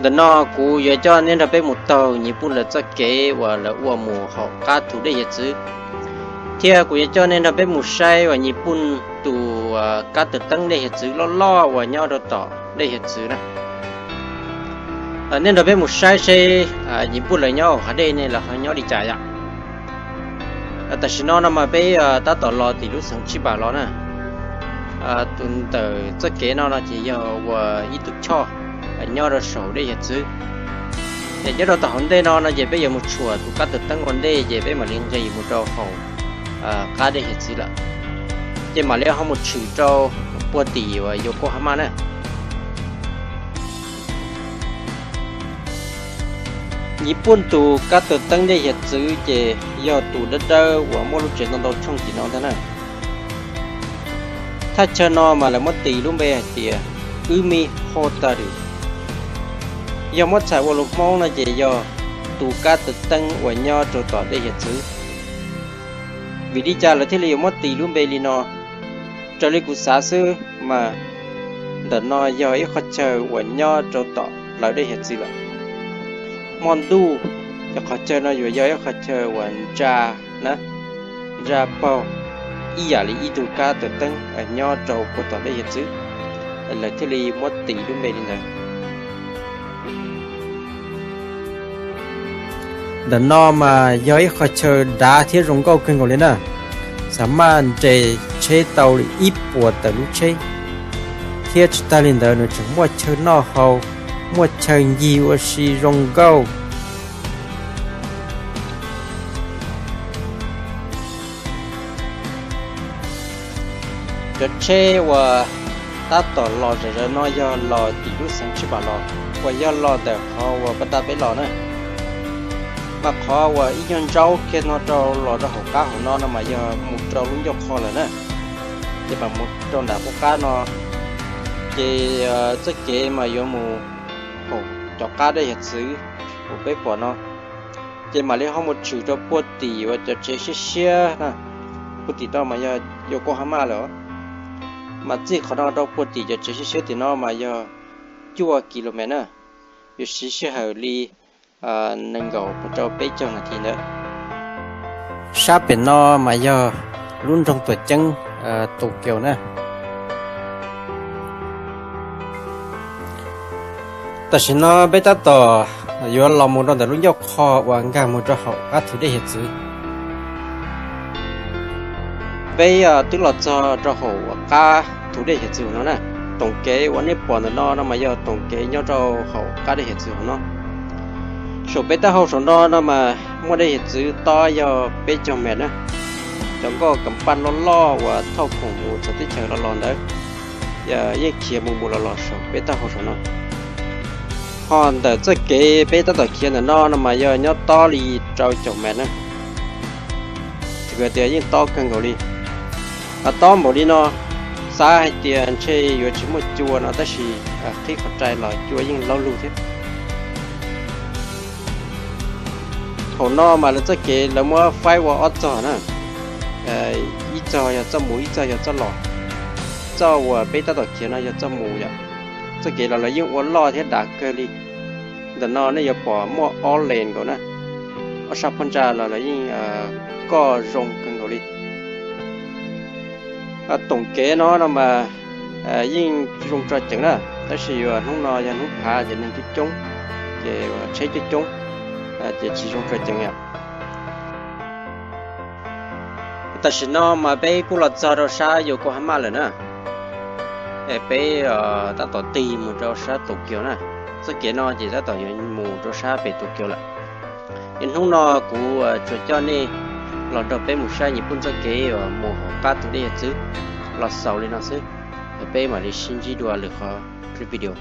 Ntawm no kuv yuav coj nej nrog peb mus taug Nyij Pooj lawv txoj kev uas lawv ua mus hauv qab tus dej hiav txwv, thiab kuv yuav coj nej nrog peb mus saib uas Nyij Pooj tus kab taws teeb dej hiav txwv loj loj uas nyob rau tom dej hiav txwv na. Nej nrog peb mus saib seb Nyij Pooj lawv nyob hauv hav dej ne lawv ho nyob li cas yom. Tam sim no no mas peb tab tom los tim lub xeev Tshij Npas los na. Tus ntawm txoj kev no no ces yog ua ib tug choj nyob rau saum dej hiav txwv. Ces nyob rau tom hauv ntej no no ces peb yuav mus tshuam tus kab taws teeb ua ntej ces peb mam li nqis mus rau hauv qab dej hiav txwv lawm. Ces mam li ho mus tshwm rau puag tim uas Yokohama na. Nyij Pooj tus kab taws teeb dej hiav txwv ces yog tus dawb dawb uas muaj lub tsev ntau ntau tshooj tim no ntag na. Thaj chaw no mas lawv muab tis lub npe hais tias Umi Hotaru. Yog muab txhais ua lus Hmoob no ces yog tus kab taws teeb uas nyob rau tom dej hiav txwv. Vim li cas lawv thiaj li yuav muab tis lub npe li no? Raws li kuv xav xwb mas ntawm no yog ib qhov chaw uas nyob rau tom plawv dej hiav txwv lawm. Hmo ntuj, cov qhov chaw no yuav yog ib qhov chaw uas ntsa na, ntsa paug ib yam li ib tug kab taws teeb nyob rau puag tom dej hiav txwv, lawv thiaj li muab tis lub npe li ntawd. Ntawm no mas yog ib qhov chaw dav thiab zoo nkauj kawg nkaus li na, xam maj nres tsheb tau li ib puas tawm lub tsheb, thiab tsis tag li ntawd nws tseem muaj chaw noj haus, muaj chaw ncig ua si zoo nkauj. Cov tsheb uas tab tom los zom zaws no yog los tim lub xeev Tshij Npas los, uas yog los ntawm qhov uas pas tas peb los na. Mas qhov uas ib nyuag ntsaub kiag no rau los rau hauv qab hauv no no mas yog mus rau lub ncauj qho lawm na, ces mam mus rau nram qub qab no, ces txoj kev mas yuav mus hauv cov qab dej hiav txwv uas peb pom no, ces mam li ho mus tshwm rau puag tim uas cov tsev siab siab na, puag tim no mas yog Yokohama lawm. Mas txij qhov no rau puag tim cov tsev siab siab tim no mas yog cuaj kilomev na, yuav siv sij hawm li nees nkaum mus rau peb caug nas this ntawd. Sab pem no mas yog lub nroog tuam ceeb Tokyo na. Tam sim no peb tab tom yuav los mus rau ntawm lub ncauj qho uas nkag mus rau hauv qab tus dej hiav txwv. Peb twb los txog rau hauv qab tus dej hiav txwv no na. Toom kev uas nej pom ntawm no no mas yog toom kev nyob rau hauv qab dej hiav txwv hauv no. Saum peb taub hau saum no no mas muaj dej hiav txwv tob yog peb caug mev na. Cov nkoj kam paj loj loj uas thauj khoom mus txawv teb chaws los los ntawd, yeej khiav mus mus los los saum peb taub hau saum no. Ho ntawm txoj kev peb tab tom khiav ntawm no no mas yog nyob tob li rau caum mev na. Thaum tias yeej tob kawg nkaus li. Tob npaum li no, xav hais tias ntshe yuav tsis muaj cua no tab sis qhib qhov rai los cua yeej laub lug thiab. Thaum no mas lawv txoj kev lawv muab faib ua ob txog na, ib txog yog txoj mus, ib txog yog txoj los. Txoj uas peb tab tom khiav no yog txoj mus yom. Txoj kev los lawv yeej ua loj thiab dav kawg li. Ntawm no nej yuav pom muaj ob lees nkaus na, ob sab phab ntsa los lawv yeej koj zoo kawg nkaus li. Toom kev no no mas yeej zoo tso ceev na, tab sis yuav hnub no yog hnub phav ces neeg coob coob, ces tsheb coob coob, ces tsis zoo tso ceev yom. Tam sim no mas peb kuj los txog rau sab Yokohama lawm na, es peb tab tom tig mus rau sab Tokyo na. Txoj kev no ces tab tom yuav mus rau sab pem Tokyo lawm. Es hnub no kuv tsuas coj nej los nrog peb mus saib Nyij Pooj txoj kev uas mus hauv qab tus dej hiav txwv los xaus li no xwb. Es peb mam li sib ntsib dua lwm qhov clip video.